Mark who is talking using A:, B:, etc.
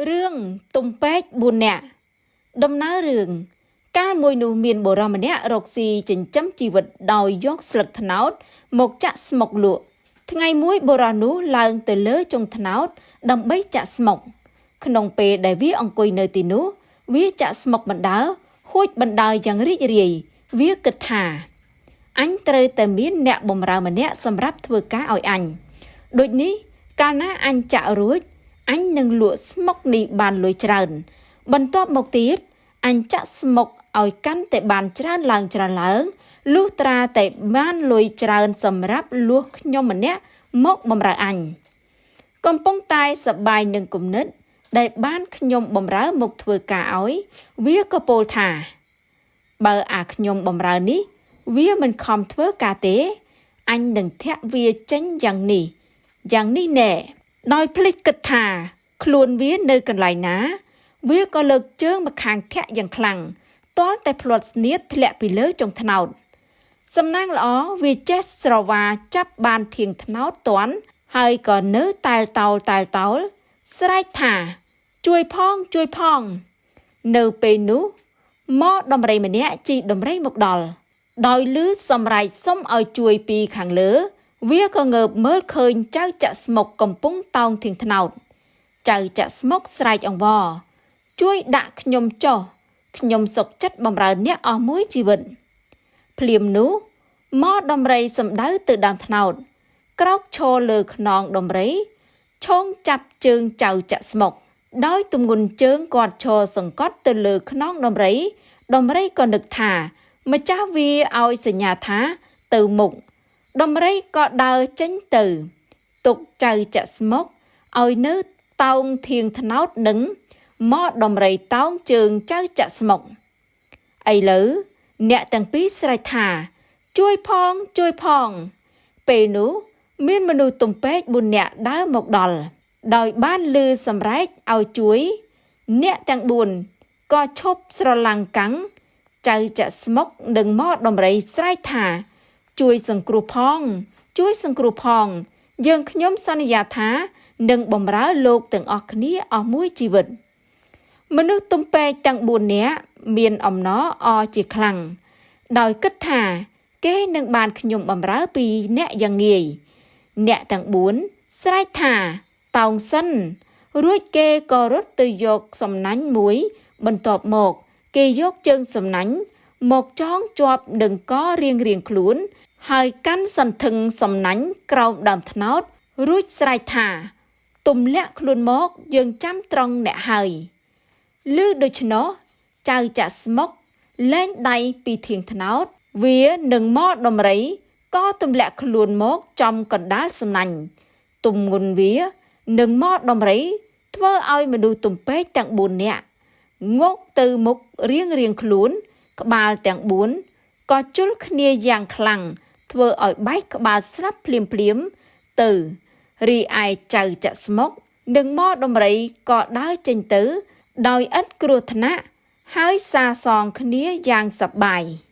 A: រឿងទំពេក4នាក់ដំណើររឿងកាលមួយនោះមានបុរសម្នាក់រកស៊ីចិញ្ចឹមជីវិតដោយយកស្លឹកត្នោតមកចាក់ស្មុកលក់ថ្ងៃមួយបុរសនោះឡើងទៅលើចុងត្នោតដើម្បីចាក់ស្មុកក្នុងពេលដែលវាអង្គុយនៅទីនោះវាចាក់ស្មុកបណ្ដើហួចបណ្ដើយ៉ាងរីករាយវាគិតថាអញត្រូវតែមានអ្នកបម្រើម្នាក់សម្រាប់ធ្វើការឲ្យអញដូចនេះកាលណាអញចាក់រួចអញនឹងលក់ស្មុកនេះបានលុយច្រើនបន្ទាប់មកទៀតអញចាក់ស្មុកឲ្យកាន់តែបានច្រើនឡើងច្រើនឡើងលុះត្រាតែបានលុយច្រើនសម្រាប់លក់ខ្ញុំម្នាក់មកបម្រើអញកំពុងតែសប្បាយនឹងគំនិតដែលបានខ្ញុំបម្រើមកធ្វើការឲ្យវាក៏ពោលថាបើអាខ្ញុំបម្រើនេះវាមិនខំធ្វើការទេអញនឹងធាក់វាចេញយ៉ាងនេះយ៉ាងនេះណែដោយភ្លេចគិតថាខ្លួនវានៅកន្លែងណាវាក៏លើកជើងម្ខាងធាក់យ៉ាងខ្លាំងទាល់តែភ្លាត់ស្នៀតធ្លាក់ពីលើចុងត្នោតសំណាងល្អវាចេះស្រវាចាប់បានធៀងត្នោតទាន់ហើយក៏នៅតែលតោលតែលតោលស្រែកថាជួយផងជួយផងនៅពេលនោះមកដំរីម្នាក់ជិះដំរីមកដល់ដោយឮសម្រែកសុំឲ្យជួយពីខាងលើវាក៏ងើបមើលឃើញចៅចាក់ស្មុកកំពុងតោងធៀងត្នោតចៅចាក់ស្មុកស្រែកអង្វរជួយដាក់ខ្ញុំចុះខ្ញុំសុខចិត្តបម្រើអ្នកអស់មួយជីវិតភ្លាមនោះមកដំរីសំដៅទៅដើមត្នោតក្រោកឈរលើខ្នងដំរីឈោងចាប់ជើងចៅចាក់ស្មុកដោយទម្ងន់ជើងគាត់ឈរសង្កត់ទៅលើខ្នងដំរីដំរីក៏នឹកថាម្ចាស់វាឲ្យសញ្ញាថាទៅមុខដំរីក៏ដើរចេញទៅទុកចៅចាក់ស្មុកឲ្យនៅតោងធៀងត្នោតនឹងមកដំរីតោងជើងចៅចាក់ស្មុកឥឡូវអ្នកទាំងពីរស្រែកថាជួយផងជួយផងពេលនោះមានមនុស្សទំពេក4នាក់ដើរមកដល់ដោយបានឮសម្រែកឲ្យជួយអ្នកទាំង4ក៏ឈប់ស្រឡាំងកាំងចៅចាក់ស្មុកនឹងមកដំរីស្រែកថាជួយសង្គ្រោះផងជួយសង្គ្រោះផងយើងខ្ញុំសន្យាថានឹងបម្រើលោកទាំងអស់គ្នាអស់មួយជីវិតមនុស្សទំពេកទាំង4នាក់មានអំណរអជាខ្លាំងដោយគិតថាគេនឹងបានខ្ញុំបម្រើពីអ្នកយ៉ាងងាយអ្នកទាំង4ស្រែកថាតោងសិនរួចគេក៏រត់ទៅយកសំណាញ់មួយបន្ទាប់មកគេយកជើងសំណាញ់មកចងជាប់នឹងករៀងៗខ្លួនហើយកាន់សន្ធឹងសំណាញ់ក្រោមដើមត្នោតរួចស្រែកថាទម្លាក់ខ្លួនមកយើងចាំត្រង់អ្នកហើយឮដូច្នោះចៅចាក់ស្មុកលែងដៃពីធៀងត្នោតវានឹងមកដំរីក៏ទម្លាក់ខ្លួនមកចំកណ្ដាលសំណាញ់ទម្ងន់វានឹងមកដំរីធ្វើឲ្យមនុស្សទំពេកទាំង4នាក់ងកទៅមុខរៀងៗខ្លួនក្បាលទាំង4ក៏ជុលគ្នាយ៉ាងខ្លាំងធ្វើឲ្យបែកក្បាលស្លាប់ភ្លាមៗទៅរីឯចៅចាក់ស្មុកនិងមកដំរីក៏ដើរចេញទៅដោយឥតគ្រោះថ្នាក់ហើយសាសងគ្នាយ៉ាងសប្បាយ។